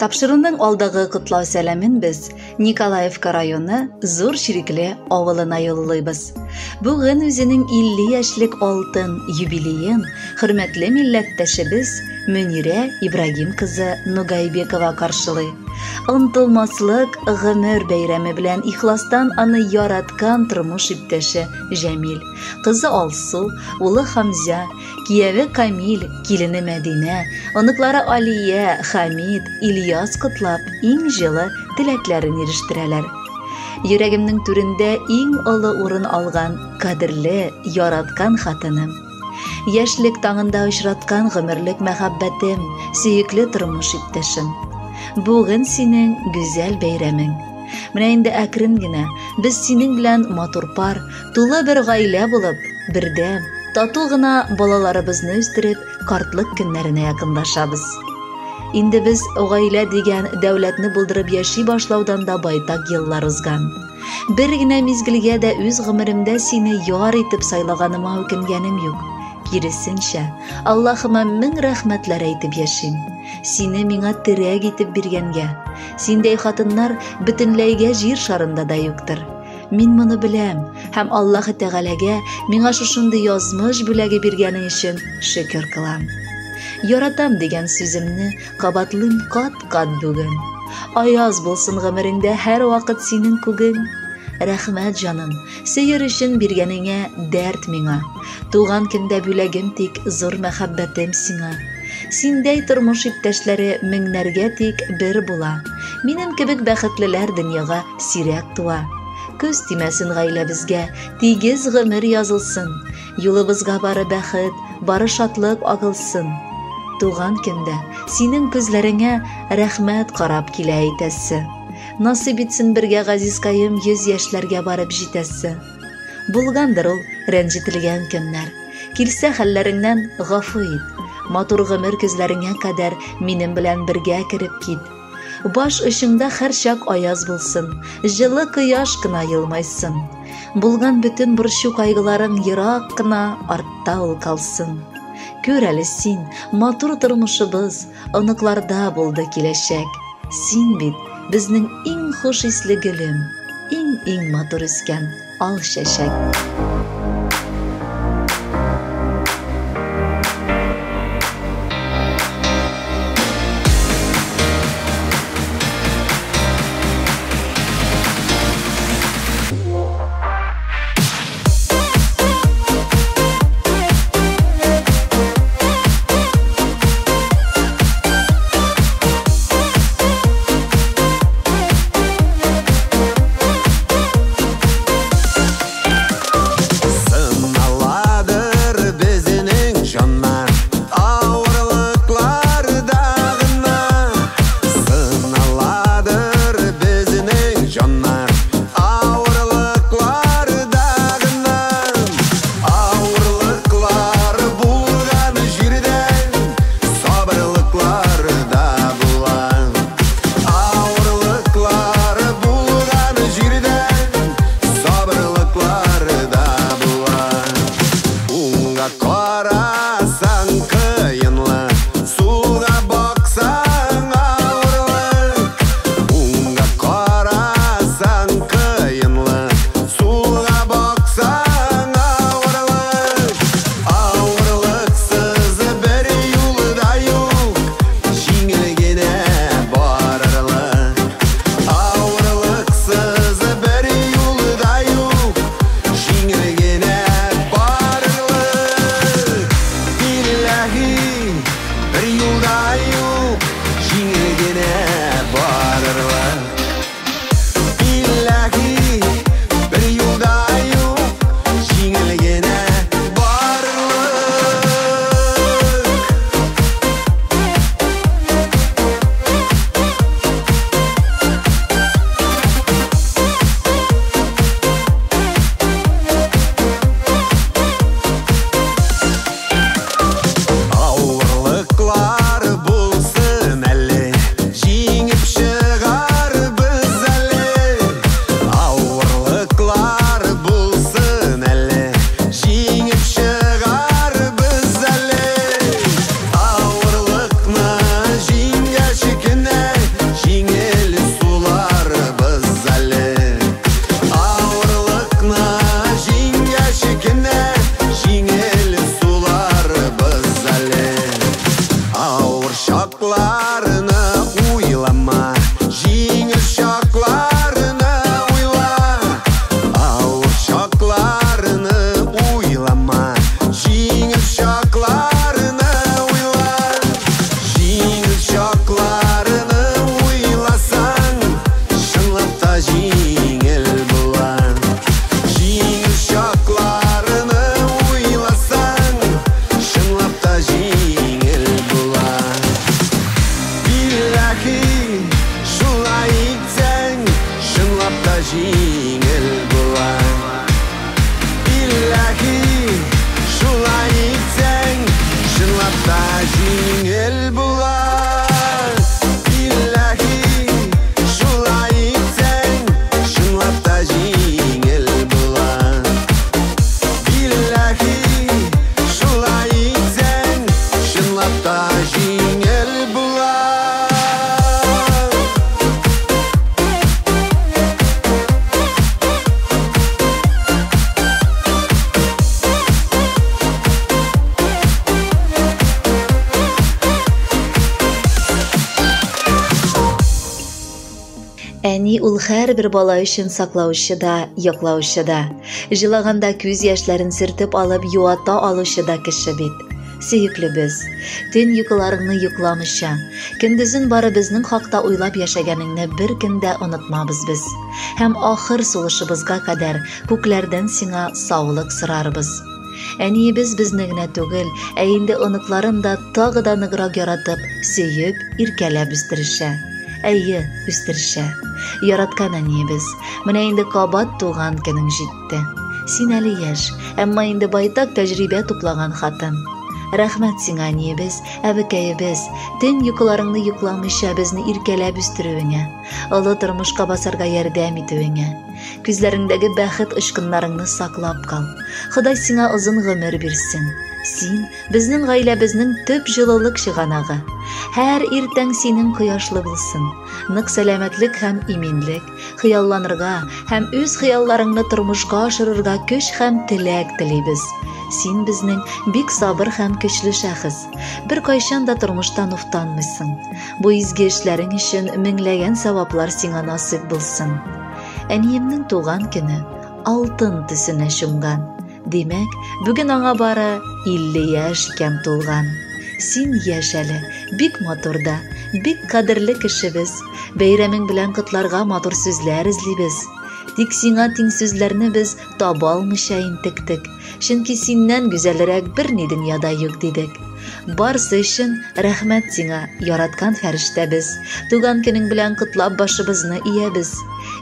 Тапшыруның алдагы котлау сәламен без Николаевка районы Зур Чирекле авылына юллыйбыз. Бүген үзенең 50 яшьлек алтын юбилеен хөрмәтле милләттәшебез Мөнирә Ибрагим кызы Нугайбекова каршылый. Онтылмаслык гомер бәйрәме белән ихластан аны яраткан тормыш иптәше Җәмил, кызы Алсу, улы Хамзя, Кияве Камил, килене Мәдинә, оныклары Алия, Хамид, Ильяс котлап, иң җылы теләкләрен ирештерәләр. Йөрәгемнең түрендә иң олы урын алган кадерле, яраткан хатыным. Яшьлек таңында очраткан гомерлек мәхәббәтем, сөекле тормыш иптәшем. Бүген синең гүзәл бәйрәмең. Менә инде әкрен генә без синең белән матур пар, тулы бер гаилә булып, бердәм, тату гына балаларыбызны үстереп, картлык көннәренә якынлашабыз. Инде без гаилә дигән дәүләтне булдырып яши башлаудан да байтак еллар узган. Бер генә мизгелгә дә үз гомеремдә сине яр итеп сайлаганыма үкенгәнем юк. Киресенчә, Аллаһыма мең рәхмәтләр әйтеп яшим. Сине миңа терәк итеп биргәнгә. Синдәй хатыннар бөтенләйгә җир шарында да юктыр. Мин моны беләм һәм Аллаһы Тәгаләгә миңа шушындый язмыш бүләге биргәнең өчен шөкер кылам. Яратам дигән сүземне кабатлыйм кат-кат бүген. Аяз булсын гомереңдә һәрвакыт синең күгең. Рәхмәт, җаным, сөер өчен биргәнеңә дәрт миңа. Туган көндә бүләгем тик зур мәхәббәтем сиңа. Синдәй тормыш иптәшләре меңнәргә тик бер була. Минем кебек бәхетлеләр дөньяга сирәк туа. Күз тимәсен гаиләбезгә, тигез гомер язылсын. Юлыбызга бары бәхет, бары шатлык агылсын. Туган көндә синең күзләреңә рәхмәт карап килә әйтәсе. Насыйп итсен бергә газизкаем 100 яшьләргә барып җитәсе. Булгандыр ул рәнҗетелгән көннәр. Килсә хәлләреңнән гафу ит. Матур гомер көзләреңә кадәр минем белән бергә кереп кит. Баш очыңда һәрчак аяз булсын, җылы кояш кына елмайсын. Булган бөтен борчу кайгыларың ерак кына артта ул калсын. Күр әле син, матур тормышыбыз, оныкларда булды киләчәк. Син бит безнең иң хуш исле гөлем, иң-иң матур үскән ал чәчәк. җиңел була. Билләһи, шулай итсәң, чынлап та җиңел була. Билләһи, шулай итсәң, чынлап та җиңел була. Билләһи, шулай итсәң, чынлап та җиңел була. Әни ул һәрбер бала өчен саклаучы да, яклаучы да. Җылаганда күз яшьләрен сөртеп алып юата алучы да кеше бит. Сөеклебез, төн йокыларыңны йокламыйча, көндезен бары безнең хакта уйлап яшәгәнеңне бер көн дә онытмабыз без. Һәм ахыр сулышыбызга кадәр күкләрдән сиңа саулык сорарбыз. Әниебез безне генә түгел, ә инде оныкларын да тагы да ныграк яратып, сөеп, иркәләп үстерешә. Әйе, үстерешә. Яраткан әниебез, менә инде кабат туган көнең җитте. Син әле яшь, әмма инде байтак тәҗрибә туплаган хатын. Рәхмәт сиңа, әниебез, әбекәебез, төн йокыларыңны йокламыйча безне иркәләп үстерүеңә, олы тормышка басарга ярдәм итүеңә. Күзләреңдәге бәхет очкыннарыңны саклап кал. Ходай сиңа озын гомер бирсен. Син безнең гаиләбезнең төп җылылык чыганагы. Һәр иртәң синең кояшлы булсын. Нык сәламәтлек һәм иминлек, хыялланырга һәм үз хыялларыңны тормышка ашырырга көч һәм теләк телибез. Син безнең бик сабыр һәм көчле шәхес. Беркайчан да тормыштан уфтанмыйсың. Бу изге эшләрең өчен меңләгән саваплар сиңа насыйп булсын. Әниемнең туган көне алтын төсенә чумган. Димәк, бүген аңа бары 50 яшь икән тулган. Син яшь әле, бик матур да, бик кадерле кешебез. Бәйрәмең белән котларга матур сүзләр эзлибез. Тик сиңа тиң сүзләрне без таба алмыйча интектек. Чөнки синнән гүзәлрәк берни дөньяда юк дидек. Барсы өчен рәхмәт сиңа, яраткан фәрештәбез. Туган көнең белән котлап башыбызны иябез.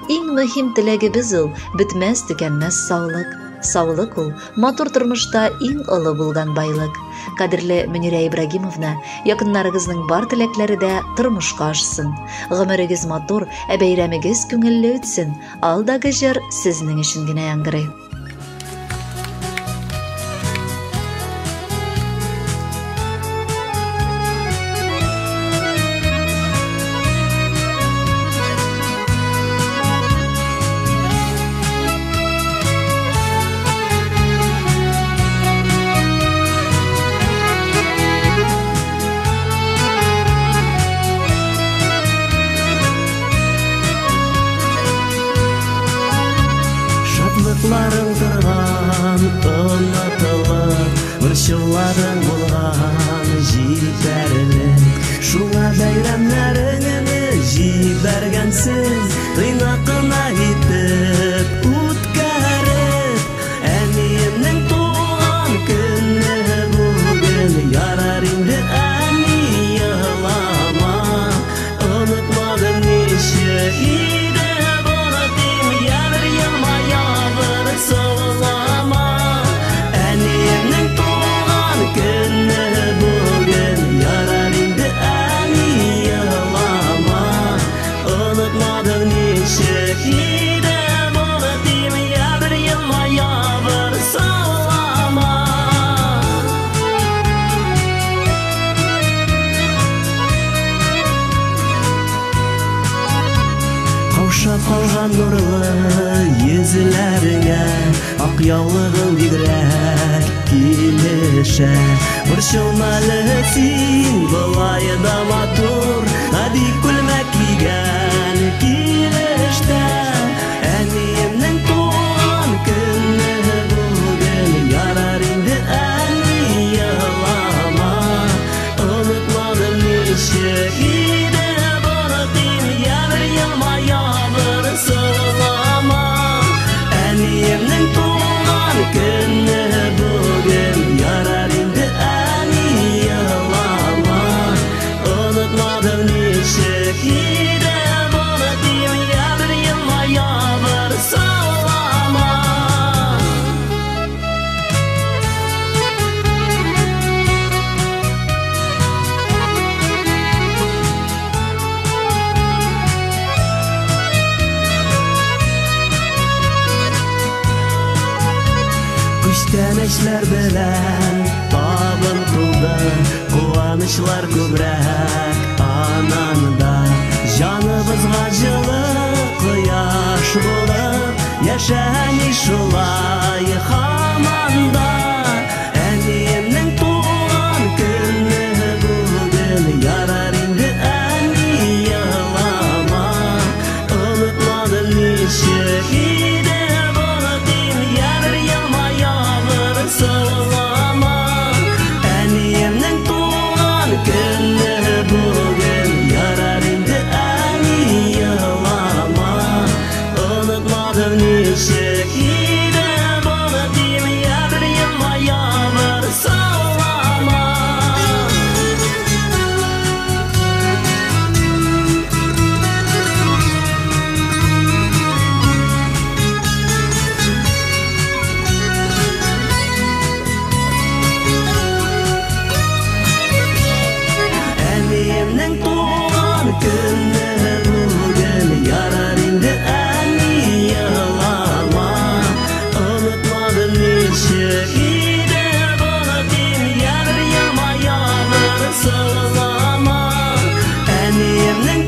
Иң мөһим теләгебез ул бетмәс төкәнмәс саулык. Саулык ул матур тормышта иң олы булган байлык. Кадерле Мөнирә Ибрагимовна, якыннарыгызның бар теләкләре дә тормышка ашсын. Гомерегез матур, ә бәйрәмегез күңелле үтсен. Алдагы җыр сезнең өчен генә яңгырый. Шатлыкларың торган онытылып, борчуларың булган җитәрлек. Шуңа бәйрәмнәреңне җибәргәнсең, тыйнак кына итеп үткәреп. Әниемнең туган көне бүген, ярар инде әни елама. Онытмадым ничек иде булып, я бер елмая, бер саулама. Әниемнең туган көне бүген, ярар инде әни елама. Онытмадым ничек иде булып, я бер елмая, бер саулама. Каушап калган нурлы йөзләреңә ак яулыгың бигрәк килешә. Борчылма әле син, болай да матур, гади күлмәк кигән килештә. Әниемнең туган көне бүген, ярар инде әни елама. Онытмадым ничек иде булып, я бер елмая, бер сылама. Әниемнең туган көне бүген, ярар инде әни елама. Онытмадым ничек иде булып, я бер елмая, бер Күчтәнәчләр белән табын тулды, куанычлар күбрәк ананда. Җаныбызга җылы кояш булып, яшә әни шулай һаман да. Әниемнең туган көне бүген, ярар инде әни елама. Онытмадым ничек иде булып, ярыр елмаябыр сылама. Әниемнең туган көне бүген, ярар инде әни елама. Онытмадым ничек иде булып, ярыр елмаябыр сылама. Әниемнең туган көне бүген, ярар инде әни елама. Онытмадым ничек иде булып, ярыр елмаябыр сылама. Әниемнең